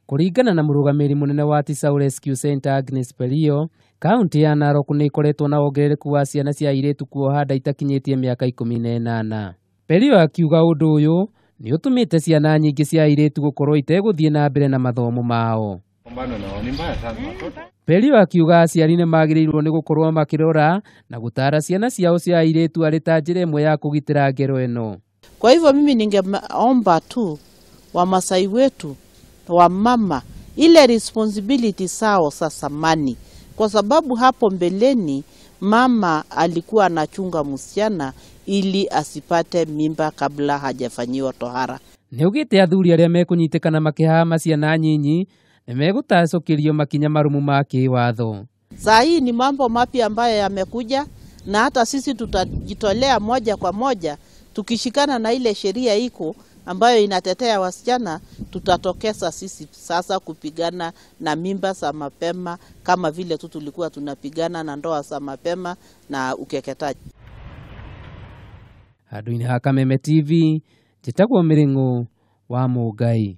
Kũringana na mũrũgamĩrĩri mũnene wa Tisau Rescue Center Agnes Pelio, kaunti ya Narok nĩ ĩkoretwo na wongerereku wa ciana cia airĩtu kuoha nda itakinyĩtie mĩaka 18. Pelio akiuga ũndũ ũyũ nĩ ũtũmĩte ciana nyingĩ cia airĩtu gũkorwo itegũthiĩ na mbere na mathomo mao. Pelio akiuga aciari nĩ magĩrĩirwo nĩ gũkorwo makĩrora na gũtara ciana ciao cia airĩtu arĩ ta njĩra ĩmwe ya kũgitĩra ngero ĩno. Kwa hivyo mimi ningeomba tu Wamasai wetu wa mama ile responsibility sao sasa mani, kwa sababu hapo mbeleni mama alikuwa anachunga msichana ili asipate mimba kabla hajafanyiwa tohara. Nĩ augĩte athuri arĩa mekũnyitĩkana makĩhama ciana nyinyi nĩ megũtacũkĩrio makinya marũmu ma kĩwatho. Saa hii ni mambo mapya ambayo yamekuja, na hata sisi tutajitolea moja kwa moja tukishikana na ile sheria iko ambayo inatetea wasichana. Tutatokeza sisi sasa kupigana na mimba za mapema kama vile tu tulikuwa tunapigana na ndoa za mapema na ukeketaji. Handũ-inĩ ha Kameme TV, njĩtagwo Mĩrĩng'ũ wa Mũngai.